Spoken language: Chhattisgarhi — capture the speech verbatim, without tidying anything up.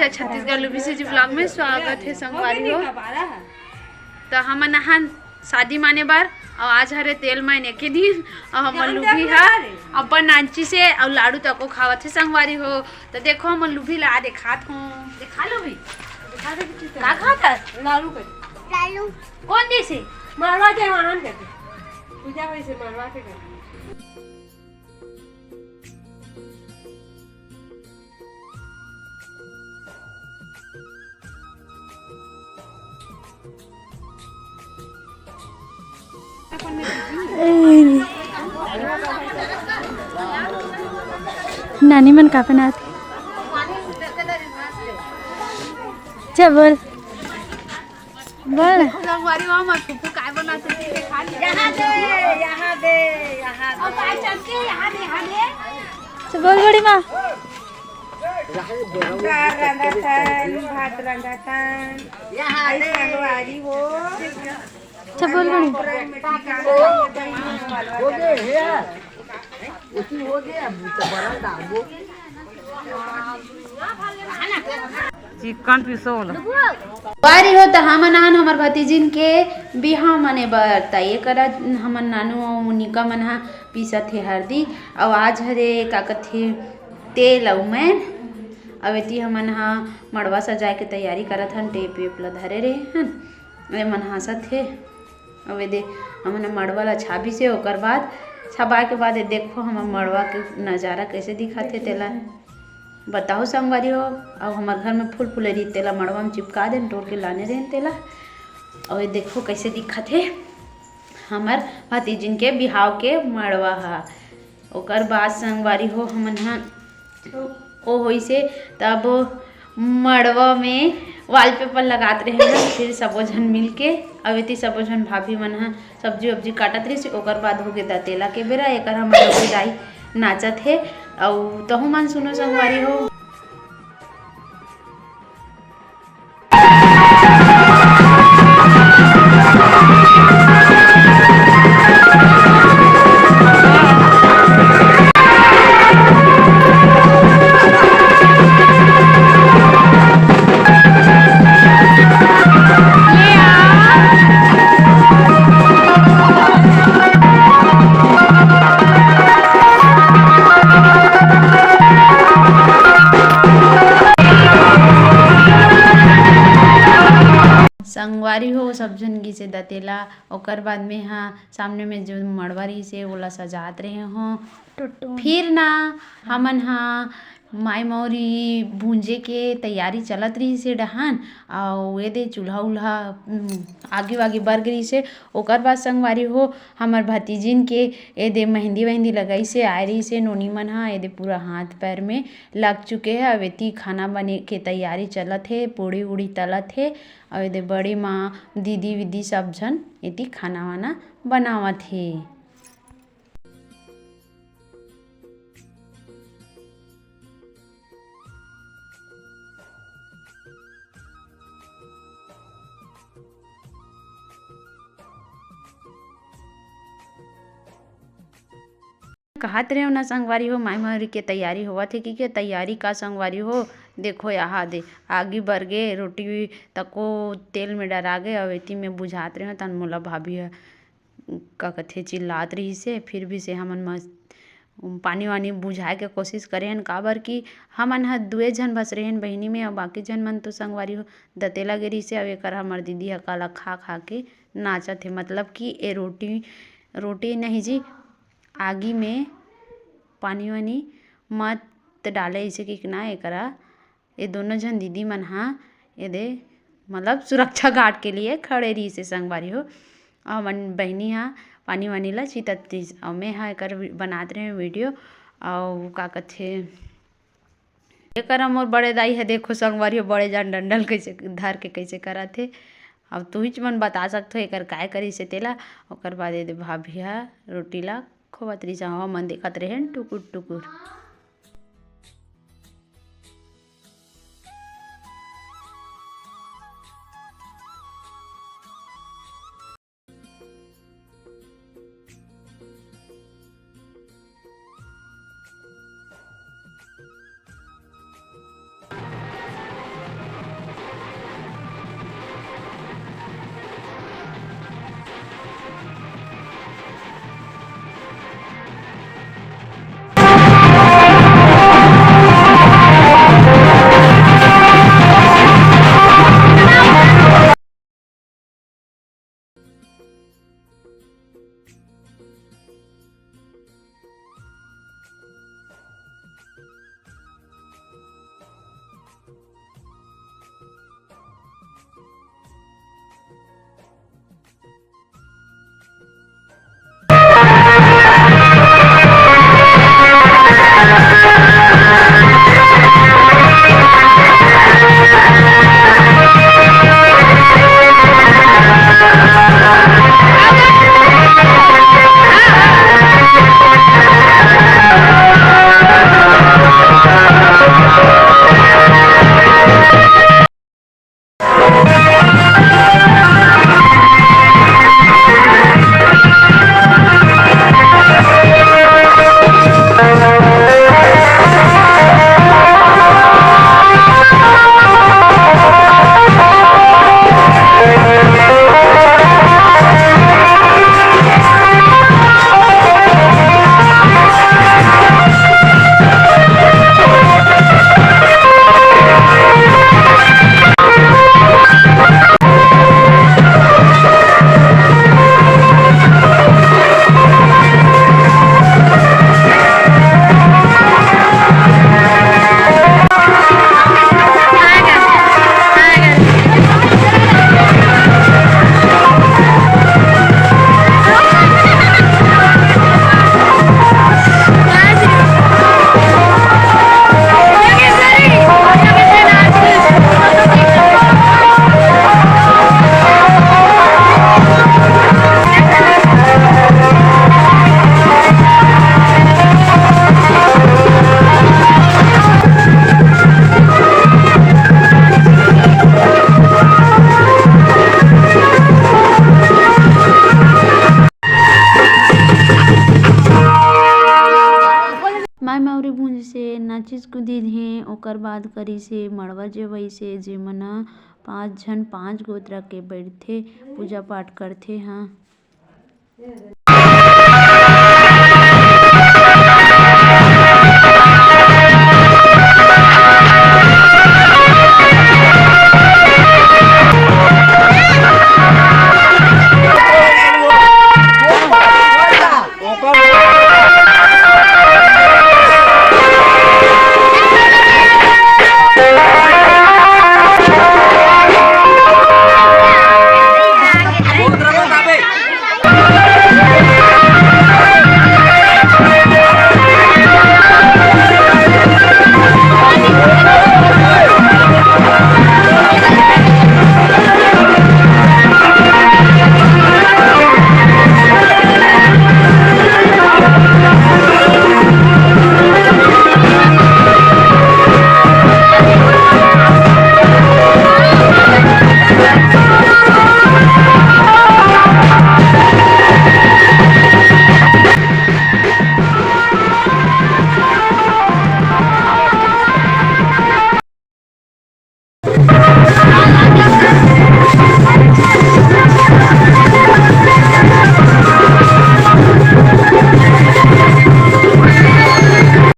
छत्तीसगढ़ लुभी से जी vlog में स्वागत हे संगवारी हो। त हमन आहन शादी माने बर, अउ आज हरे तेल मायन एके दिन, अउ हमर लुभी ह अपन नानची से अउ लाडू तको खावत हे संगवारी हो। त देखो हमर लुभी ला देखात हों। देखा लुभी, देखा दे कितनी का खात हे? लाडू के। लाडू। कौन देसे? मारवा के वहां करके पूजा वैसे मारवा के करके। नानी मन का बनात हे? अच्छा बोल। बड़। संगवारी हो, हमर फूफू काय बनाथे, देखा ले। यहाँ दे, यहाँ दे, यहाँ दे। अब काय चल के यहाँ दे, यहाँ दे। तो बोल बड़ी माँ। दाल रांधथन, भात रांधथन। यहाँ दे। संगवारी हो। अच्छा बोल बड़ी। हो गए यार। उसी हो गए, अब तो बड़ा दाबो। चिकन पीसो वाला। बारी हो त हमन आहन हमर भतीजिन के बिहाव मने बर, त ये करा हमन नानू अउ मुनिका मन ह पीसत हे हरदी। अउ आज हरे का कथे तेल अउ मैन। अउ एती हमन ह मड़वा सजाए के तैयारी करत हन, टेप वेप ल धरे रहे हन। ए मन हंसत हे। अब ये दे, हमन मड़वा ला छाबी से, ओकर बाद छाबा के बाद ये देखो हमर मड़वा के नजारा कैसे दिखत हे, तेला बताओ संगवारी हो। अब हमर घर में फूल फुलेरी, तेला मड़वा में चिपका देन, टोर के लाने रहेन तेला। और ये देखो कैसे दिखत हे हमर भतीजिन के बिहाव के मड़वा हा। ओकर बाद संगवारी हो, हमन ह ओ होइसे, तब मड़वा में वॉलपेपर लगात रहे हन, फिर सबो झन मिलके। अब एती सबो झन भाभी मन ह सब्जी वब्जी काटत रहिस, ओकर बाद हो गे दतेला के बेरा। एकर हमर दाई नाचत हे, अउ तहु मन सुनो संगवारी हो। संगवारी हो, सब झन गिसे दतेला, ओकर बाद में हा सामने में जो मड़वा रहिसे, ओला सजात रहे हो। टुटुन। फिर ना, हमन हा माई मौरी भूंजे के तैयारी चलत रहिसे डहान, अउ एदे चूल्हा उल्हा, उम, आगी वागी बर गे रहिसे। ओकर बाद संगवारी हो, हमर भतीजिन के एदे मेहंदी वेहंदी लगाइसे, आए रहिसे नोनी मन हा, एदे पूरा हाथ पैर में लग चुके हे। अब एती खाना बने के तैयारी चलत हे, पूड़ी उड़ी तलत हे। अउ एदे बड़ी माँ, दीदी वीदी सब झन एती खाना वाना बनावत हे। कहत रहे हो ना संगवारी हो, माई मौरी के तैयारी होवत हे कि के तैयारी का संगवारी हो। देखो यहाँ दे, आगी बर गे, रोटी तको तेल में डरा गे, अउ एती में बुझात रहे हो, तन मोला भाभी ह का कथे, चिल्लात रहिसे। फिर भी से हमन मस्त पानी वानी बुझाए के कोशिश करे हन, काबर कि हमन ह दुए झन बस रहेन बहिनी में, अउ बाकी झन मन तो संगवारी हो दतेला गे रहिसे। अउ एकर हमर दीदी ह काला खा खा के नाचत हे, मतलब कि ए रोटी, रोटी नहीं जी, आगी में पानी वानी मत डाले, इसे कि ना एकरा ये दोनों झन दीदी मन हा एदे मतलब सुरक्षा गार्ड के लिए खड़े रहिसे संगवारी हो। अउ हमन बहिनी हा पानी वानी ला छीतत रहिस, अउ मैं हा एकर वि-, बनात रहे वीडियो। अउ का कथे, एकर मोर बड़े दाई हा, देखो संगवारी हो, बड़े जान डंडल कैसे धर के कैसे करत हे। अब तुहिच मन बता सकथो एकर काय करिस हे तेला। ओकर बाद एदे भाभी हा रोटी ला खोवत रहिस, हमन देखत रहेन टुकुर टुकुर। ओकर बाद करिसे मड़वा जवई से, जेमन ह पांच झन, पांच गोत्रा के बइठथे, पूजा पाठ करथे। हाँ,